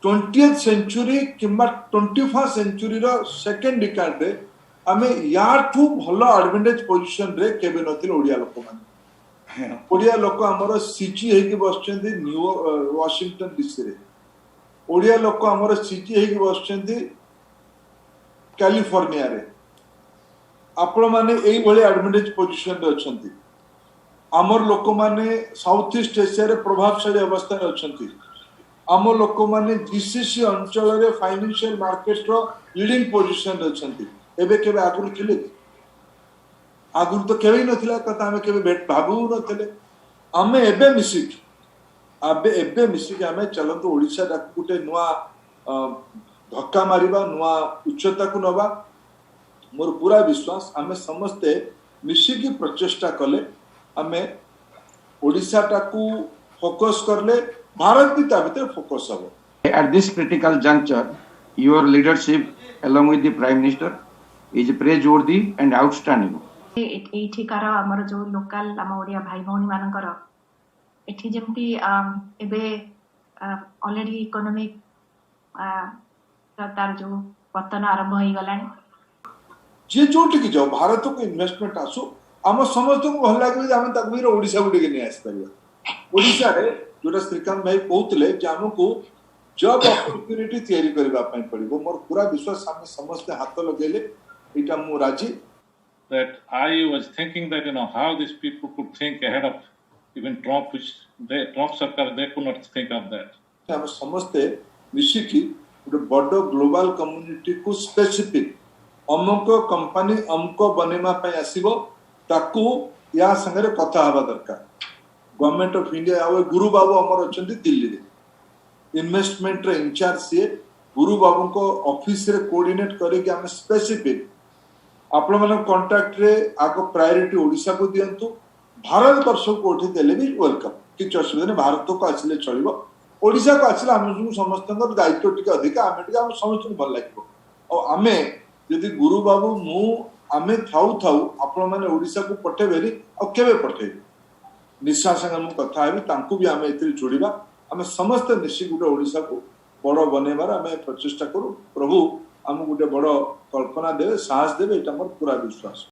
20th century କିମ୍ବା 21st ସେଞ୍ଚୁରୀର second ଡିକାଡରେ ଆମେ ୟାଠୁ ଭଲ ଆଡଭାଣ୍ଟେଜ ପୋଜିସନରେ କେବେ ନଥିଲେ ଓଡ଼ିଆ ଲୋକମାନେ। ଓଡ଼ିଆ ଲୋକ ଆମର ସିଚି ହେଇକି ବସିଛନ୍ତି ନ୍ୟୁ ୱାସିଂଟନ ଡିସିରେ, ଓଡ଼ିଆ ଲୋକ ଆମର ସିଚି ହେଇକି ବସିଛନ୍ତି କାଲିଫର୍ଣ୍ଣିଆରେ। ଆପଣମାନେ ଏଇଭଳି ଆଡଭାଣ୍ଟେଜ ପୋଜିସନରେ ଅଛନ୍ତି। ଆମର ଲୋକମାନେ ସାଉଥ ଇଷ୍ଟ ଏସିଆରେ ପ୍ରଭାବଶାଳୀ ଅବସ୍ଥାରେ ଅଛନ୍ତି। ଆମ ଲୋକମାନେ ଜିସିସି ଅଞ୍ଚଳରେ ଫାଇନାନ୍ସିଆଲ ମାର୍କେଟର ଲିଡିଂ ପୋଜିସନରେ ଅଛନ୍ତି। ଏବେ କେବେ ଆଗରୁ ଥିଲେ କି? ଆଗରୁ ତ କେବେ ହିଁ ନଥିଲା କଥା, ଆମେ କେବେ ଭାବୁ ନଥିଲେ। ଆମେ ଏବେ ମିଶିକି, ଏବେ ମିଶିକି ଆମେ ଚାଲନ୍ତୁ ଓଡ଼ିଶାଟାକୁ ଗୋଟେ ନୂଆ ଧକ୍କା ମାରିବା, ନୂଆ ଉଚ୍ଚତାକୁ ନବା। ମୋର ପୁରା ବିଶ୍ୱାସ ଆମେ ସମସ୍ତେ ମିଶିକି ପ୍ରଚେଷ୍ଟା କଲେ, ଆମେ ଓଡ଼ିଶାଟାକୁ ଫୋକସ କଲେ ଭାରତ ବି ତା ଭିତରେ ଫୋକସ ହବ। At this critical juncture, your leadership along with the Prime Minister is praiseworthy and outstanding. ଏଇଠିକାର ଆମର ଯୋଉ ଲୋକାଲ ଆମ ଓଡ଼ିଆ ଭାଇ ଭଉଣୀ ମାନଙ୍କର ଏଠି ଯେମିତି ଏବେ ଅଲରେଡି ଇକୋନୋମିକ ତାର ଯୋଉ ପତନ ଆରମ୍ଭ ହେଇଗଲାଣି। ଯିଏ ଯୋଉଠିକି ଯାଉ, ଭାରତକୁ ଇନଭେଷ୍ଟମେଣ୍ଟ ଆସୁ, ଆମ ସମସ୍ତଙ୍କୁ ଭଲ ଲାଗିବ ଯେ ଆମେ ତାକୁ ବି ଓଡ଼ିଶାକୁ ଟିକେ ନେଇ ଆସିପାରିବା। ଓଡ଼ିଶାରେ ଯୋଉଟା ଶ୍ରୀକାନ୍ତ ଭାଇ କହୁଥିଲେ ଯେ ଆମକୁ ଜବ୍ ଅପରଚ୍ୟୁନିଟି ତିଆରି କରିବା ପାଇଁ ପଡିବ। ମୋର ପୁରା ବିଶ୍ୱାସ ଆମେ ସମସ୍ତେ ହାତ ଲଗେଇଲେ ଏଇଟା ମୁଁ ରାଜି। That I was thinking that how these people could think ahead of even Trump, which they, Trump Sarkar, they could not think of that. ଆମେ ସମସ୍ତେ ମିଶିକି ଗୋଟେ ବଡ ଗ୍ଲୋବାଲ କମ୍ୟୁନିଟିକୁ ସ୍ପେସିଫିକ ଅମୁକ କମ୍ପାନୀ ଅମୁକ ବନେଇବା ପାଇଁ ଆସିବ, ତାକୁ ୟା ସାଙ୍ଗରେ କଥା ହେବା ଦରକାର। ଗଭର୍ଣ୍ଣମେଣ୍ଟ ଅଫ ଇଣ୍ଡିଆ ଆଉ ଏ ଗୁରୁ ବାବୁ ଆମର ଅଛନ୍ତି ଦିଲ୍ଲୀରେ, ଇନଭେଷ୍ଟମେଣ୍ଟର ଇନଚାର୍ଜ ସିଏ। ଗୁରୁ ବାବୁଙ୍କ ଅଫିସରେ କୋଅର୍ଡିନେଟ କରିକି ଆମେ ସ୍ପେସିଫିକ ଆପଣମାନଙ୍କ କଣ୍ଟାକ୍ଟରେ ଆଗ ପ୍ରାୟୋରିଟି ଓଡ଼ିଶାକୁ ଦିଅନ୍ତୁ। ଭାରତ ବର୍ଷକୁ କୋଉଠି ଦେଲେ ବି welcome, କିଛି ଅସୁବିଧା ନାହିଁ। ଭାରତକୁ ଆସିଲେ ଚଳିବ, ଓଡ଼ିଶାକୁ ଆସିଲେ ଆମ ସମସ୍ତଙ୍କର ଦାୟିତ୍ୱ ଟିକେ ଅଧିକା, ଆମେ ଟିକେ ଆମ ସମସ୍ତଙ୍କୁ ଭଲ ଲାଗିବ। ଆଉ ଆମେ ଯଦି ଗୁରୁ ବାବୁ ମୁଁ ଆମେ ଥାଉ ଥାଉ ଆପଣମାନେ ଓଡ଼ିଶାକୁ ପଠେଇବେନି, ଆଉ କେବେ ପଠେଇବେ? ନିଶା ସାଙ୍ଗେ ମୁଁ କଥା ହେବି, ତାଙ୍କୁ ବି ଆମେ ଏଥିରେ ଯୋଡ଼ିବା। ଆମେ ସମସ୍ତେ ମିଶିକି ଗୋଟେ ଓଡ଼ିଶାକୁ ବଡ଼ ବନେଇବାର ଆମେ ପ୍ରଚେଷ୍ଟା କରୁ। ପ୍ରଭୁ ଆମକୁ ଗୋଟେ ବଡ଼ କଳ୍ପନା ଦେବେ, ସାହସ ଦେବେ, ଏଇଟା ମୋର ପୁରା ବିଶ୍ୱାସ।